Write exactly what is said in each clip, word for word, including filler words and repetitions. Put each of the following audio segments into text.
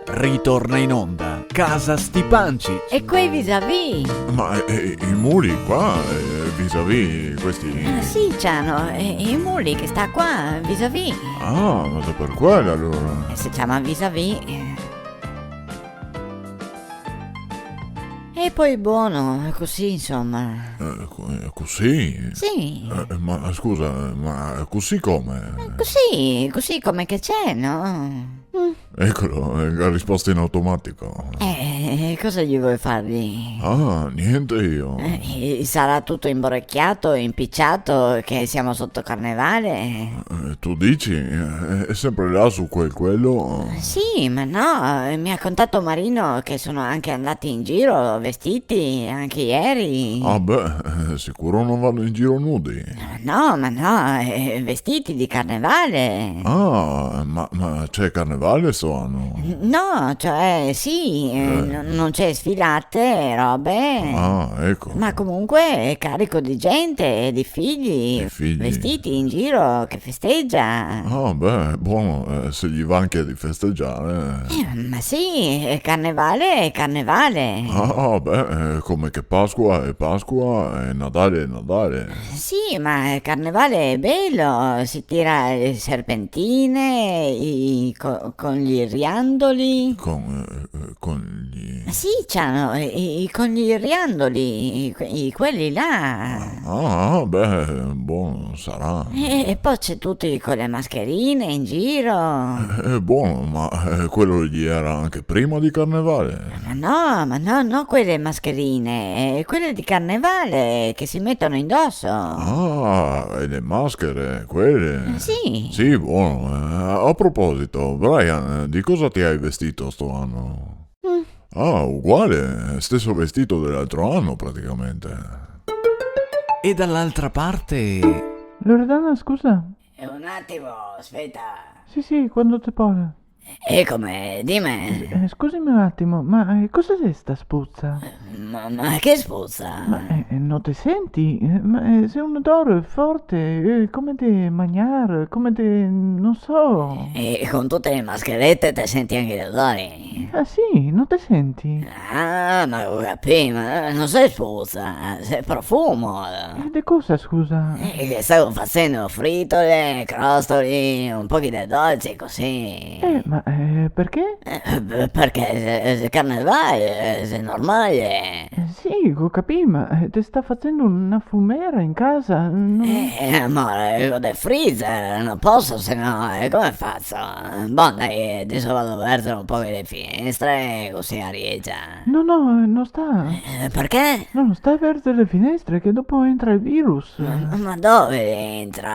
Ritorna in onda Casa Stipancich. E quei visavì? Ma, eh, eh, i muli qua, eh, visavì, questi... Eh, sì, Ciano, eh, i muli che sta qua, visavì. Ah, ma xe per quel alora. Eh, se ciama visavì, eh. E po bon, cusì, insoma. Eh, cu-, eh, cusì? Sì. Eh, ma scusa, ma cusì come? Eh, cusì, cusì come che xe, no? Mm. Ecolo, eh, ga risposto in automatico. Eh, cosa ghe vol far? Ah, gnente mi. Eh, sarà tuto inborecià, inpicià, che semo soto carneval. Eh, te disi? Eh, xe sempre là su quel, quel. Sì, ma no, eh, me ga contà Marino che xe anca ndà in giro vestì, anca ieri. Ah, beh, eh, sicuro no va in giro nudi. No, ma no, eh, vestì de carneval. Ah, ma, ma xe carneval sto ano? No, cioè, sì, eh, eh, no, no xe sfilate, robe. Ah, eco. Ma comunque xe carico de gente, de fighi, de fighi, vestì in giro, che festegia. Ah, beh, bon, eh, se ghe va anca de festegiar. Eh, ma sì, xe carneval, xe carneval. Ah, beh, eh, come che Pasqua xe Pasqua, e Nadal xe Nadal. Sì, ma el carneval xe bel, se tira le serpentine, i, co-, con i riandoli. Con, eh, eh, con i... Sì, Ciano, i, i, con i riandoli, i, i, quei là. Ah, ah, beh, bon, sarà. E, e po xe tuti co le mascherine in giro. Eh, bon, ma, eh, quel ghe jera anca prima de carneval. Ma no, ma no, no quele mascherine, eh, quele de carneval che se mete indoso. Ah, e le maschere, quele? Eh, sì. Sì, bon, eh, a proposito, Brian, de cosa te ga vestì sto ano? Mm. Ah, ugual, steso vestì de l'altro ano, praticamente. E da l'altra parte? Loredana, scusa. Eh, un atimo, speta. Sì, sì, quando te pol. Ecome, dime. Eh, scusime un atimo, ma, eh, cosa xe sta spusa? Ma, ma che spusa? Ma, eh, eh, no te senti? Eh, ma, eh, xe un odor forte, eh, come de magnar, come de, no so. E con tute le mascherete te senti anca i odori? Ah, sì? No te senti? Ah, ma go capì, ma no xe spusa, xe profumo. E de cosa, scusa? Eh, che stavo facendo fritole, crostoli, un pochi de dolci, cusì. Eh, ma, eh, perché? Eh, perché xe, xe carneval, xe normal. Eh, sì, go capì, ma, eh, te sta facendo una fumera in casa, no? Eh, amore, go del freezer, no poso, se no, eh, come fazo? Bon, dai, deso vado a verzare un poco le finestre, cusì aria. No, no, no sta. Eh, perché? No, no sta a verzare le finestre, che dopo entra el virus. Ma, ma dove entra?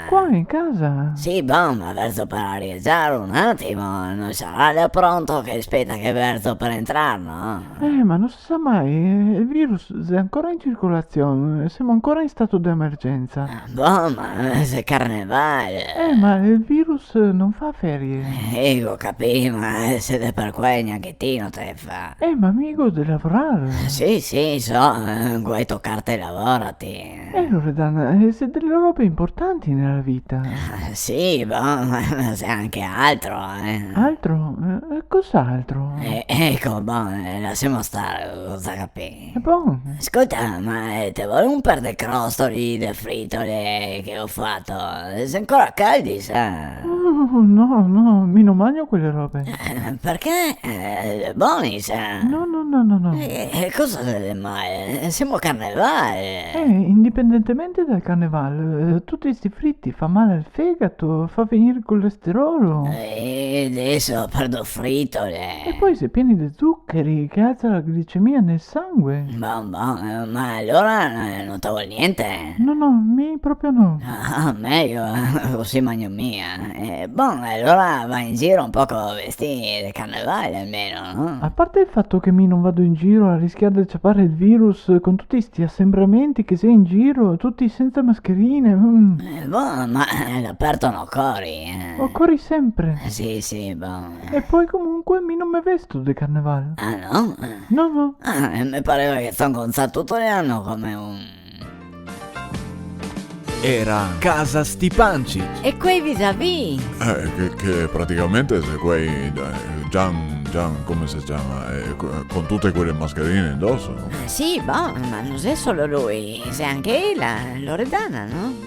Qua, in casa. Sì, bon, ma verzo per arieggiare un atimo, no sarà là pronto che speta che verzo per entrar, no? Eh, ma no se sa mai, eh, el virus xe ancora in circolazion, semo ancora in stato de emergenza. Ah, bon, ma xe carneval. Eh, ma el virus no fa ferie. Eh, go capì, ma xe de per quel gnanca ti no te fa. Eh, ma mi go de lavorar. Sì, sì, so, eh, guai tocarte el lavoro a ti. Eh, Loredana, eh, xe dele robe importanti nela vita. Ah, sì, bon, ma xe anca altro, eh. Altro? Eh, eh, cos'altro? Eh, eco, bon, eh, lasemo star, go za capì. E bon. Scolta, ma, eh, te vol un par de crostoli, de fritole che go fato? Xe ancora caldi, sa? Oh, no, no, mi no magno quele robe. Eh, perché? Eh, boni, sa? No, no, no, no, no. Eh, eh, cosa xe de mal? Semo a carneval. Eh, indipendentemente dal carneval, eh, tuti sti friti fa mal al fegato, fa vegner colesterolo. Eh, deso par do fritole. E po xe pieni de zucari, che alza la glicemia nel sangue. Bon, bon, eh, ma alora, eh, no te vol gnente? No, no, mi proprio no. Ah, mejo, cusì magno mia. Eh, bon, alora va in giro un poco vestì de carneval almeno, no? A parte el fato che mi no vado in giro a rischiar de ciapar el virus con tuti sti asembramenti che xe in giro, tuti senza mascherine, mm. Eh, bon, ma, eh, l'aperto no cori, eh. O cori sempre. Eh, sì, sì, bon. E po comunque mi no me vesto de carneval. Ah, no? No, no. Ah, eh, me pareva che te son gonzà tuto l'ano come un... Era Casa Stipancich. E quei visavì? Eh, che, che praticamente xe quei, eh, Gian, Gian, come se ciama? Eh, co- con tute quele mascherine indoso, no? Ah, sì, boh, ma no xe solo lui, xe anche la Loredana, no?